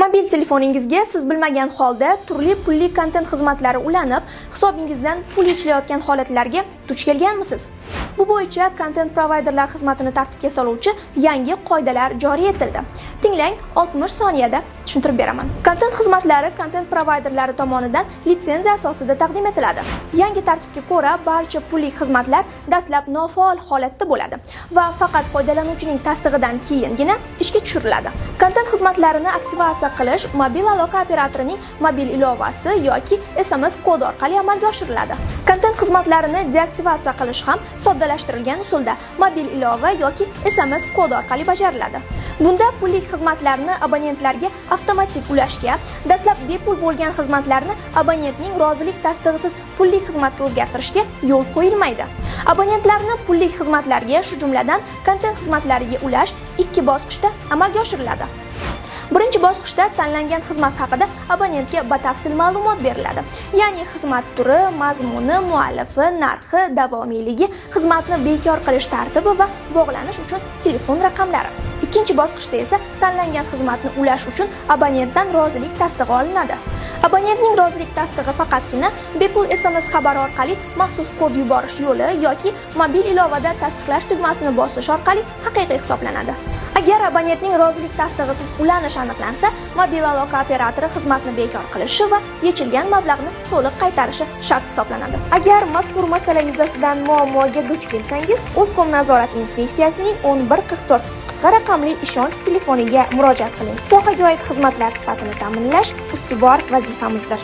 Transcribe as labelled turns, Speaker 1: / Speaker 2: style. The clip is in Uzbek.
Speaker 1: Mobil telefoningizga siz bilmagan holda turli pulli kontent xizmatlari ulanib, hisobingizdan pul yechilayotgan holatlarga duch kelganmisiz? Bu bo'yicha kontent provayderlar xizmatini tartibga soluvchi yangi qoidalar joriy etildi. Tinglang, 60 soniyada tushuntirib beraman. Kontent xizmatlari kontent provayderlari tomonidan litsenziya asosida taqdim etiladi. Yangi tartibga ko'ra, barcha pulli xizmatlar dastlab nofaol holatda bo'ladi va faqat foydalanuvchining tasdig'idan keyingina ishga tushiriladi. Kontent xizmatlarini aktivatsiya qilish mobil aloqa operatorining mobil ilovasi yoki SMS kodi orqali amalga oshiriladi. Kontent xizmatlarini deaktivatsiya qilish ham soddalashtirilgan usulda mobil ilova yoki SMS kodi orqali bajariladi. Bunda pullik xizmatlarni abonentlarga avtomatik ulashga, dastlab bepul bo'lgan xizmatlarni abonentning rozilik tasdig'isiz pullik xizmatga o'zgartirishga yo'l qo'yilmaydi. Abonentlarni pullik xizmatlarga, shu jumladan kontent xizmatlariga ulash ikki bosqichda amalga oshiriladi. Birinchi bosqichda tanlangan xizmat haqida abonentga batafsil ma'lumot beriladi. Ya'ni xizmat turi, mazmuni, muallifi, narxi, davomiyligi, xizmatni bekor qilish tartibi va bog'lanish uchun telefon raqamlari. Ikkinchi bosqichda esa tanlangan xizmatni ulash uchun abonentdan rozilik tasdig'i olinadi. Abonentning rozilik tasdig'i faqatgina bepul SMS xabari orqali maxsus kod yuborish yo'li yoki mobil ilovada tasdiqlash tugmasini bosish orqali haqiqiy hisoblanadi. Agar abonentning rozilik tasdig'isiz ulanish aniqlansa, mobil aloqa operatori xizmatni bekor qilishi va yechilgan mablag'ni to'liq qaytarishi shart hisoblanadi.
Speaker 2: Agar mazkur masala yuzasidan muammoga duch kelsangiz, O'zcom nazorat inspeksiyasining 1144 qisqa raqamli ishonch telefoniga murojaat qiling. Sohaga oid xizmatlar sifatini ta'minlash ustuvor vazifamizdir.